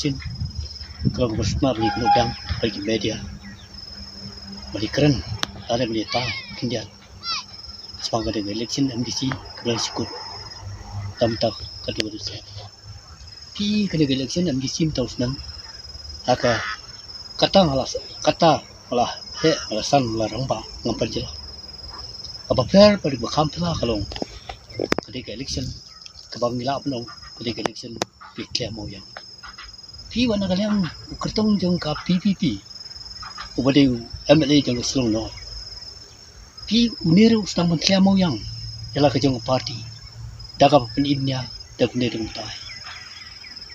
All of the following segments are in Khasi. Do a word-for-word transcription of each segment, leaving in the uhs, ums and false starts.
Chin, ka long kaba sngewbha ba ngi kynnoh biang bad ki media ba ngi kren lane ba ngi ta khyndiat shaphang kane ka election M D C kaba la shu kut. Tam tak ka tu ka tu se. Phi, kane ka election M D C mynta u snem, ha ka kata nga la, kata nga la heh, nga la san, nga la rangbah, ngam pat jylla. Kaba pher bad kaba kham phylla ka long, ka dei ka election kaba ngi lah ban ong ka dei ka election pyrthei mawiang. Phi, wat na ka liang u kyrtong jong ka P P P, uba dei u M L A jong ka Shillong North, phi, une ruh u sdang ban pyrthei mawiang ïa la ka jong ka party da kaba pynim nia da kumne da kumtai.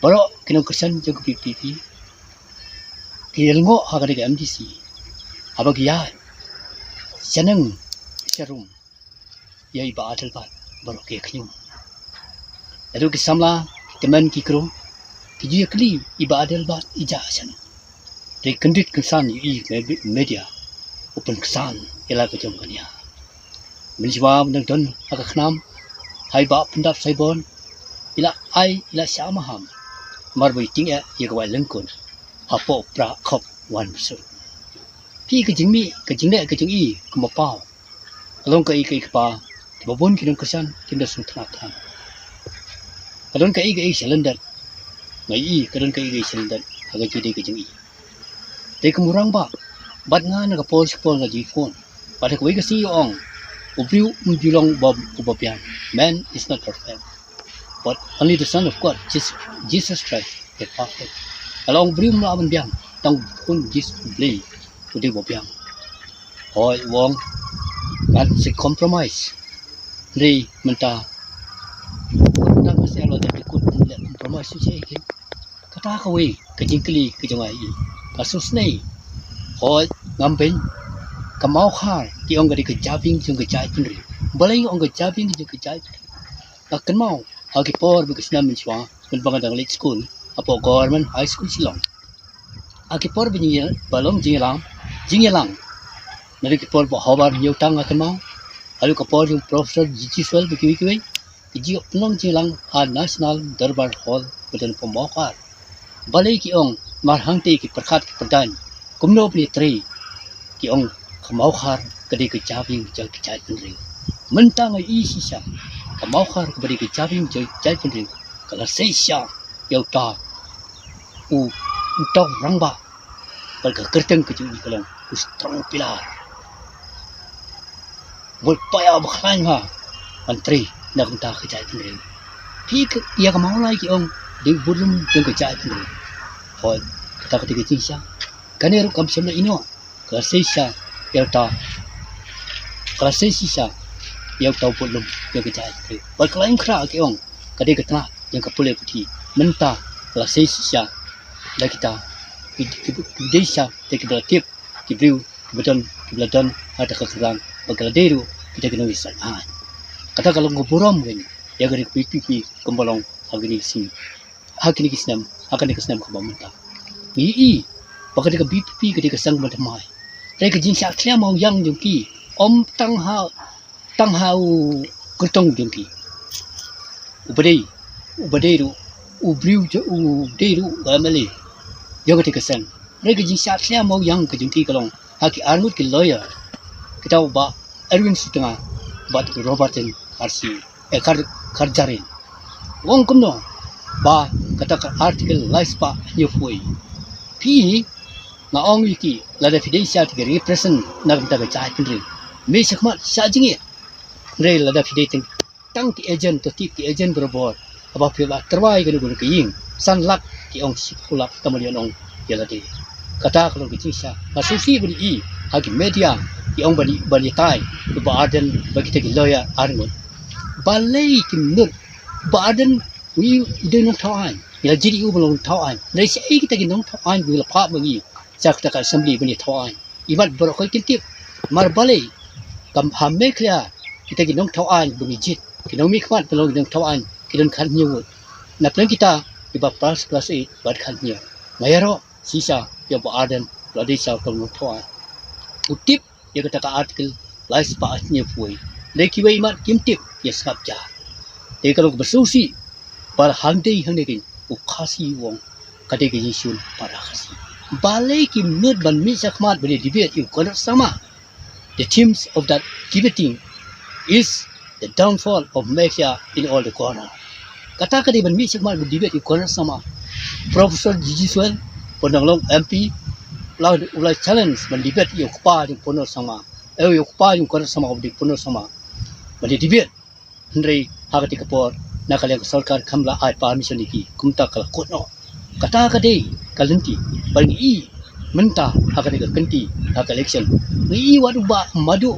Baroh ki nongkyrshan jong ka P P P ki ïa lyngngoh ha ka dei ka M D C haba ki ïaid shaneng sharum ïa i Bah Adelbert, baroh ki ïa khñium. Naduh ki samla, ki tymmen, ki kro, ki ju ïa kylli i Bah Adelbert i jah shaneng. Te kyndit kynsan ïa i me-, media u pynksan ïa la ka jong ka nia. Mynshuwa ban dang don ha ka khnam ha i Bah Pyndap Saibon, i la ai, i la shah maham, namar ba i tyngeh ïa ka wai lyngkot hapoh pra khop wan bsut. Phi, ka jingmih, ka jingleh ka jong i kumba paw ka long kaei kaei kpa kiba bun ki nongkyrshan kim da sngewtynnat than. Ka don kaei kaei shalyndet, nga ïohi ka don kaei kaei shalyndet ha ka jingdei ka jong i. Te kum u rangbah, bad nga na ka por sha ka por nga ju phone, bad ha kawei ka sngi ong, u briew um ju long uba, uba biang. Man is not perfect, but only the Son of God, Jesus, Jesus Christ, is perfect. Ka long, u briew um lah ban biang, tang u khun Jisu U Blei u dei uba biang. Hooid, u ong, ngan sa compromise. Hynrei mynta, mynta nga sngew la dep dei kut, leh compromise shisha ïa ki. Kata kawei ka jingkylli ka jong nga ïa i. Nga sngewsynei. Hooid, ngam beiñ. Ka Mawkhar ki ong ka dei ka jabieng jong ka jaitbynriew. Balei ong ka jabieng jong ka jaitbynriew? Nga kynmaw ha ki por ba ki snem mynshuwa, mynba nga dang leit skul hapoh Government High School Shillong, ha ki por ba jingïa-, ba long jingïalang, jingïalang na ki por ba Hobar Hynñiewtang, nga kynmaw, haduh ka por jong Professor G G Swell bad kiwei kiwei, ki ju pynlong jingïalang ha National Durbar Hall ba don hapoh Mawkhar. Balei ki ong? Namar hangtei ki pyrkhat ki pyrdaiñ kumno ban ïatrei. Ki ong ka Mawkhar ka dei ka jabieng jong ka jaitbynriew. Mynta nga ïohi shisha ka Mawkhar kaba dei ka jabieng jong ka jaitbynriew ka la sei shisha ïa uta u, uta u rangbah. Bad ka kyrteng ka jong i ka long u strong pillar. Mut paya ba khlaiñ ha ban trei na ka bynta ka jaitbynriew. Phi, ka ïa ka Mawlai ki ong dei u budlum jong ka jaitbynriew. Hooid, kata ka dei ka jingshisha. Kane ruh kam shym la ïehnoh, ka la sei shisha ïa uta, ka la sei shisha ïa uta u budlum jong ka jaitbynriew. Bad ka la im khrah, ki ong ka dei ka tnat jong ka pule puthi. Mynta ka la sei shisha da kita ki, ki, ki dei shisha da kiba la tip, ki briew kiba don, kiba la don ha kata ka kyrdan, bad ka la dei ruh kita ki nongïasaid aiñ. Kata ka long ka burom kane ïa kane ka P P P kumba long ha kine ki sngi, ha kine ki snem, ha kane ka snem kaba mynta. Ngi ïohi ba kane ka P P P ka dei ka seng ban thymmai. Hynrei ka jingshah khlieh mawiang jong ki, ym tang ha, tang ha u kyrtong jong ki. Uba dei, uba dei ruh u briew jong, u dei ruh u M L A jong kata ka seng. Hynrei ka jingshah khlieh mawiang ka jong ki ka long ha ki arngut ki lawyer, kita u Bah Erwin Sutnga bad u Robertson Kharsi, eh, Khar-, Kharjahrin. U ong kumno? Ba kata ka Article laispah hynñiewphew wei. Phi, nga ong ïa ki, lada phi dei shisha ki represent na ka bynta ka jaitbynriew, mih shakhmat shah jingit. Hynrei lada phi dei tang, tang ki agent, to tip ki agent barabor, haba phi la tyrwa ïa kano kano ka ïing, san lak ki ong, shiphew lak, tang ban ïa ong ïa lade. Kata ka long ka jingshisha. Nga sngewsih ban ïohi ha ki media ki ong ban, ban ïatai ïa u Bah Ardent bad kita ki lawyer arngut. Balei kim nud? U Bah Ardent u, u dei u nongthaw aiñ. Ngi la jied ïa u ban long nongthaw aiñ. Hynrei shaei kita ki nongthaw aiñ ba ngi la phah ma ngi sha kata ka assembly ban ïathaw aiñ? Imat baroh khoit kin tip. Namar balei? Kam ha Meghalaya kita ki nongthaw aiñ ba ngi jied, ki nongmihkhmat ban long ki nongthaw aiñ, ki don khathynñiew ngut. Napdeng kita kiba pass class eight bad khathynñiew. Nga ïaroh shisha ïa u Bah Ardent, u la dei shisha uta u nongthaw aiñ. U tip ïa kata ka Article laispah hynñiewphew wei. Hynrei kiwei imat kim tip, ïa sngap jar. Te ka long kaba sngewsih ba hangne hangne kein u Khasi u ong, Ka dei ka jingshun para Khasi. Balei kim mut ban mih shakhmat ban debate ïa u Conrad Sangma? The themes of that debating is the downfall of mafia in all the corner. Kata ka dei ban mih shakhmat ban debate ïa u Conrad Sangma. Professor G G Swen, u nang long M P, u la, u la challenge ban debate ïa u kpa jong u Conrad Sangma. Eh, ïa u kpa jong u Conrad Sangma, u dei u Conrad Sangma. Ban debate. Hynrei ha kata ka por, na ka liang ka sorkar kam la ai permission ïa ki, kumta ka la kut noh. Kata ka dei ka lynti. Bad ngi i mynta ha kata ka kynti, ha ka election, ngi i wat u Bah Madu,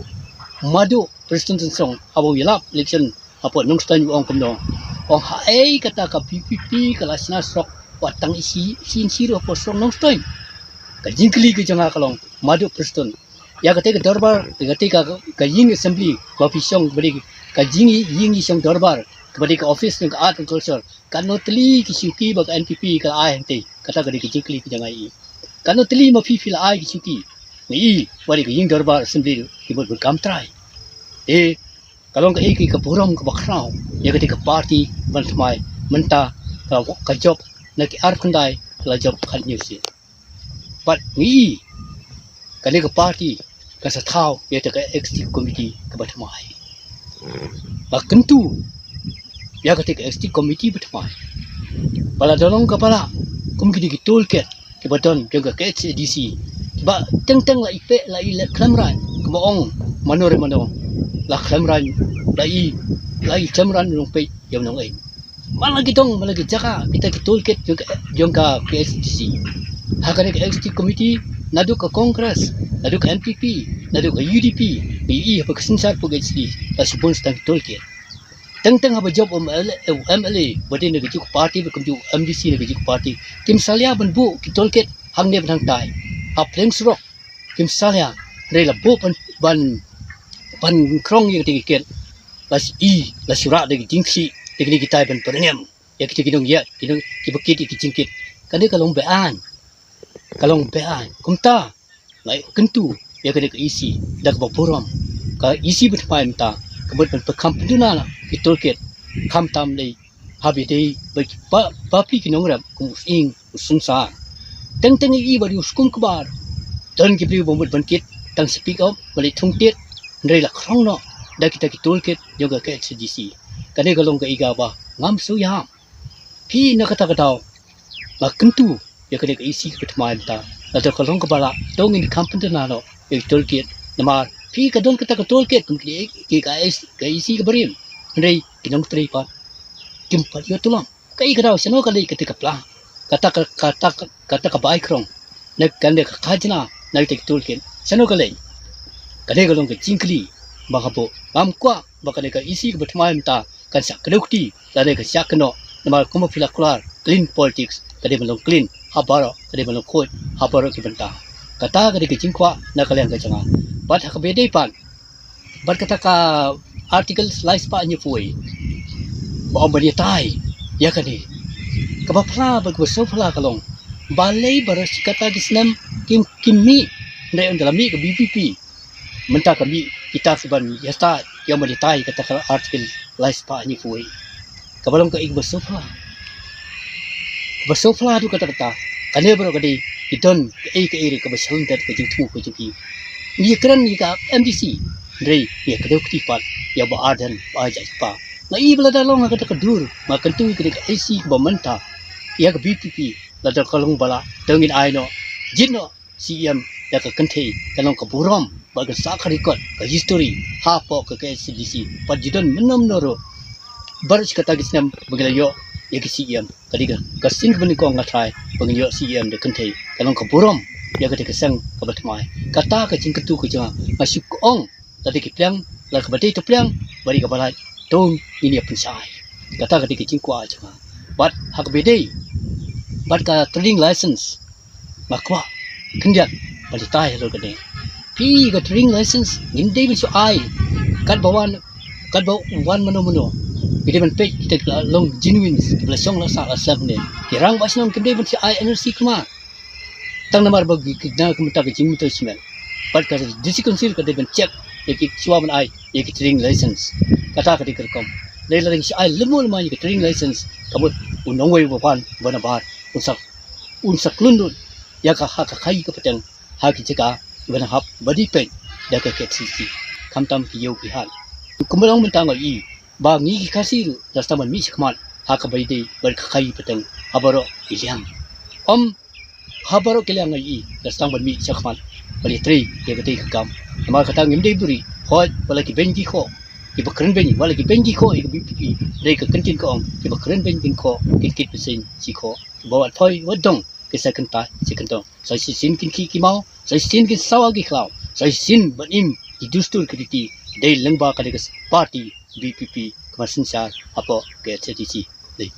Madu Prestone Tynsong, haba u ïalap election hapoh Nongstoiñ, u ong kumno? U ong haei kata ka V P P ka la shna surok wat tang ishi, ishi inshi ruh hapoh surok Nongstoiñ. Ka jingkylli ka jong nga ka long, Madu Prestone, ïa kata ka dorbar, ïa kata ka, ka ïing assembly ba phi shong, kaba dei ka jing, ïing ïashong dorbar, kaba dei ka office jong ka Art and Culture, katno tylli ki shuki ba ka N P P ka la ai hangtei? Kata ka dei ka jingkylli ka jong nga. I katno tylli ma phi phi la ai ki shuki? Ngi i wat ïa ka ïing dorbar assembly ki mut ban kam trai. Eh, ka long kaei ka burom kaba khraw ïa kata ka party ban thymmai? Mynta ka, ka jop na ki arphew khyndai, ka la jop khathynñiew seat. Bad ngi i kane ka party kan sa thaw ïa kata ka executive committee kaba thymmai. Ba kyntu ïa kata ka executive committee ba thymmai, ba la da long kaba lah kum kine ki toolkit kiba don jong ka K H A D C, ba teng teng la i peh, la i leh khlem raiñ, kaba ong mano re mano, la khlem raiñ, la i, la i khlem raiñ nongpeit ïa u nongeit. Man la ki dong, man la ki jaka, kita ki toolkit jong ka, jong ka K H A D C. Ha kane ka executive committee, naduh ka Congress, naduh ka N P P, naduh ka U D P, ngi i haba ka synshar pyrshah la shu bun tang ki toolkit. Teng teng haba jop u M L A, u M L A ba dei na kajuh ka party, ba kumjuh u M D C na kajuh ka party, kim salia ban buh ki toolkit hangne ban hangtai. Ha pdeng surok kim salia, hynrei la buh ban, ban, ban krong ïa kata ka kit. La shu i, la shu rah da ki jingkhih, da kine kitai ban pyrngem ïa kita ki nongïaid, ki nong, kiba kit ïa ki jingkit. Kane ka long be-aiñ. Ka long be-aiñ. Kumta la kyntu ïa kane ka E C da kaba burom. Ka E C ba thymmai mynta ka mut ban pynkham pynduna la ki toolkit, khamtam lei haba ïadei bad ki, ba, bapli ki nongrep kum u Sying, u Synsar. Teng teng i ba dei u Skumkbar, don ki briew ba mut ban kit, tang speak up, ba leit thung tied, hynrei la krong noh da kita ki toolkit jong ka K H A D C. Kane ka long kaei kaba ngam sngewïahap. Phi na kata ka daw, nga kyntu ïa kane ka E C kaba thymmai mynta, lada ka long kaba lah, to ngin kham pynduna noh ïa ki toolkit. Namar phi, ka don kata ka toolkit kum ki, ki, ka E C, ka E C kaba rim, hynrei ki nongtrei pat kim pat ïoh tulop. Kaei ka daw, shano ka leit kata ka pla, kata ka, kata ka, kata ka bai krong na kane ka khajna, na kita ki toolkit? Shano ka leit? Kane ka long ka jingkylli ba nga buh. Ngam kwah ba kane ka E C kaba thymmai mynta kan shah kdew kti lane kan shah kynnoh, namar kumba phi la kular, clean politics, ka dei ban long clean ha baroh, ka dei ban long khuid ha baroh ki bynta. Kata ka dei ka jingkwah na ka liang ka jong nga. Bad ha kaba ïadei pat bad kata ka Article lai spah hynñiewphew wei, ba ong ban ïatai ïa kane, kaba phla bad kaba sngewphylla ka long, balei baroh shi katta ki snem kim, kim mih, hynrei ynda la mih ka V P P mynta ka mih kita ki ban ïa stad, ïa ban ïatai kata ka Article lai spah hynñiewphew wei. Kaba long kaei kaba sngewphylla. Kaba sngewphylla ruh kata kata, kane baroh ka dei ki don kaei kaei ruh kaba shalyndet ka jingthmu ka jong ki. Ngi ïakren ïa ka M D C, hynrei ngi ïakdew kti pat ïa Bah Ardent, Bah Jaiñtia. Nga i ba lada long ha kata ka dur, nga kyntu ïa kane ka E C kaba mynta, ïa ka V P P, lada ka long ba lah, to ngin ai noh, jied noh C E M da ka kynthei, kan long ka burom bad kan sah ka record, ka history hapoh ka K H A D C. Bad ju don mynno mynno ruh baroh shi katta ki snem ba ngi la ïoh ïa ki C E M. Ka dei ka, ka sien kaba nyngkong nga tharai ba ngin ïoh C E M da kynthei, kan long ka burom ïa kata ka seng kaba thymmai. Kata ka jingkyntu ka jong nga, nga shu ong, lada ki pliang, lada kaba dei to pliang, ba dei kaba lait, to ngin ïa pynshai. Kata ka dei ka jingkwah jong nga. Bad ha kaba ïadei bad ka trading license, nga kwah khyndiat ban ïatai halor kane. Phi, ka trading license ngim dei ban shu ai katba wan, katba wan mano mano. Ki dei ban peit kita kiba la long genuine, kiba la shong la sah la slem ne. Ki rangbah shnong kim dei ban shu ai N R C kumne. Tang namar ba ki, ki, na ka bynta ka jingmyntoi shimet. Bad ka District Council ka dei ban check ïa ki shuwa ban ai ïa ki trading license. Kata ka dei ka rukom. Dei lada ngi shu ai lemo lemo ïa ki trading license, ka mut u nongwei uba wan, uba nabar, un sa un sa klun lut ïa ka ha ka khaii ka pateng ha ki jaka ba nang hap ba dei peit da ka K H A D C, khamtam ki ïew ki hat. Kumba long mynta nga ïohi ba ngi ki Khasi ruh la sdang ban mih shakhmat ha kaba ïadei bad ka khaii pateng ha baroh ki liang. Ym ha baroh ki liang nga ïohi la sdang ban mih shakhmat ban ïatrei ïa katei ka kam. Namar kata ngim dei buri, hooid, wat la ki beiñ ki khoh kiba kren beiñ, wat la ki beiñ ki khoh ïa ka VPP, dei ka kyntien ka ong, kiba kren beiñ kin khoh, kin kit bseiñ shi khoh, kiba wat phoi wat dong kin sa kyntait shi kyndong. Sa shisien kin khih ki maw, sa shisien kin sawa ki khlaw, sa shisien ban im ki dustur ki riti, dei lyngba ka dei ka party VPP ka ban synshar hapoh ka K H A D C. Dei.